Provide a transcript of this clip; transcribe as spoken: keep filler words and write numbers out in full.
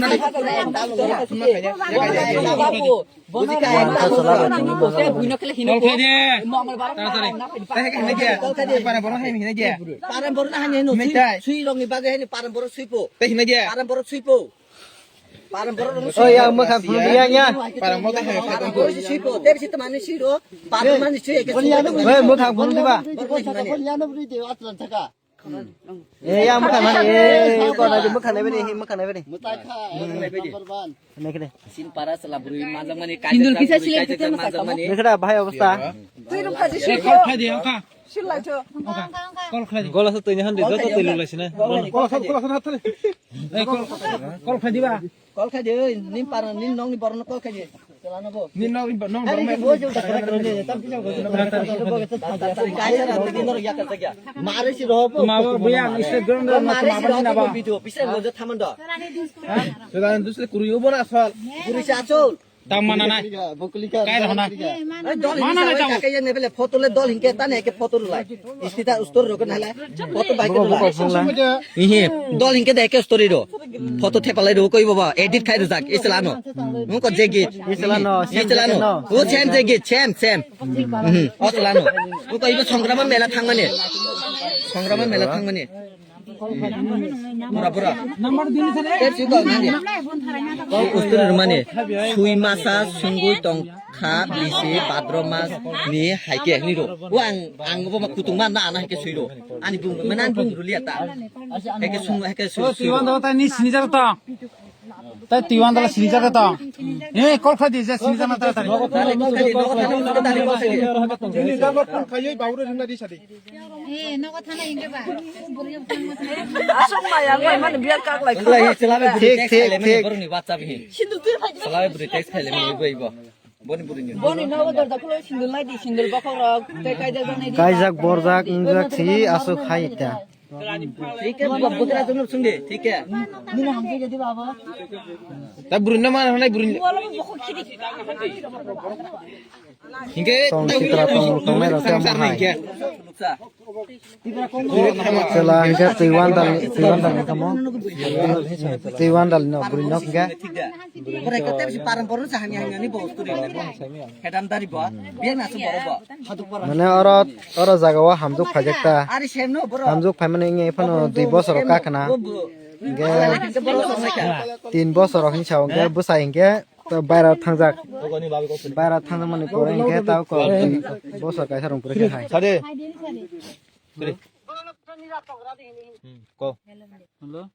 Kol khai de. Taratari. Para borok hai hinai de. Paran borok na hani no. Hinai sui, tai. Sui rong ni bagwi hani paran borok sui po. Tei hinai de. Paran borok sui po. Paran borok rong sui. Oh, yang makan pun dia nya. Paran borok hai. Paran borok sui po. Tei si temani sui ro. Paran mani sui ke sui. Hei, makan pun di ba. Borok hinai de. Eh, ya, makan mana? Eh, kau lagi makan apa ni? Makan apa ni? Makan apa ni? Kene, kene. Sin para sela buri majang mani. Sindur kaijak kisa buri silai kaijak kita masak majang kamu. Mani. Ini kada bahaya obostha. Tui rum kaji Eh, sil. Kol khai di, oka. Sil lai cho. Oka. Kol khai di. Gola sa tui ni handi, joto tui lulai sina. Kol khai di, kol khai di. Eh, kol, kol khai di ba? Kol khai di, oi, nin para, nin nong ni borno kol khai di. Chalano bo. Nin nong ni bo-, nong Ari borno ni bo jo. Kaisa ra, nin nong ya ka ya. Mare si ro bo. Ma bo, bo yang, ise ground ma, ma, mare si ro bo. Video, bisa lo je thaman do. Sudah dusle kuri ubo na asal. Kuri si asal. Tang mana nai? Kai rana. Mana nai tang? Kaya ne bele photo le dol hinke tane ke photo rulai. Istita ustor rok na la. Photo bai ke rulai. Ihi. Dol hinke de ke story ro. Photo thepalai ro koi baba edit khai rujak islano. Nung ko jegit. Islano. Islano. O chem jegit chem chem. Mhm. O islano. Nung ko ibo songrama mela thangmani. Songrama mela thangmani. Pura, pura. Tep si kok nani. Kok ustur rwmani. Sui masa sungui tong kha bisi bhadro mas ni haike ni ro. O ang, ang bo ma kutung ma na ana haike sui ro. Ani bung, mana ani bung rulia ta. Haike sung, haike sui, sui ro. Tiwan do ta ni sini jar ta. Ta tiwan dala sini jar ta. Eh, kol kha di je sini jar na ta ta. Tari, kol kha di, kol kha di, kol kha di, kol kha di. Ini jar phone khayoi baure rina di sadi. Eh, nogo thana hinke ba? Aswk maya wngmani biya kak lai. Wngla hi chwla bai bwrwi Thik, text thik, khailai mani thik. Borokni WhatsApp hi. Sindur twi phai. Chwla bai bwrwi text khailai mani bai bo. Boni bwrwini. Boni nogo dorja khulo sindur lai di, sindur bokhok rok, tei kaijak jani di. Kaijak borjak wngjak si aswk hai ta. Thik khe bo bwkra jwngjak swngdi, thik khe. Nini hamjak ya di baba. Ta bwrwino mana hanai bwrwini. Wala bo bokhok khidi. Hinkhe tong sitra tong tongnai rok tamo hai. Chwla hinkhe twi wandal, twi wandal ni tamo. Twi wandal no bwrwi nok hinkhe. Borai kotep si param boru sa hanya hanya ni bo story ni. Hedam dari bo. Biar na su boru bo. Mane oro, oro jaga o hamjwk phaijak ta. Ari sem no boru. Hamjwk phaimani wngya phano dui bosor o kakhna. Hinkhe tin bosor o hinsa hinkhe bwsai hinkhe. To baira thangjak. Baira thangjakmani pore hinkhe tao ko bosor kaisa rong pore khe hai. Sade. Sade. Hmm, ko. Hello.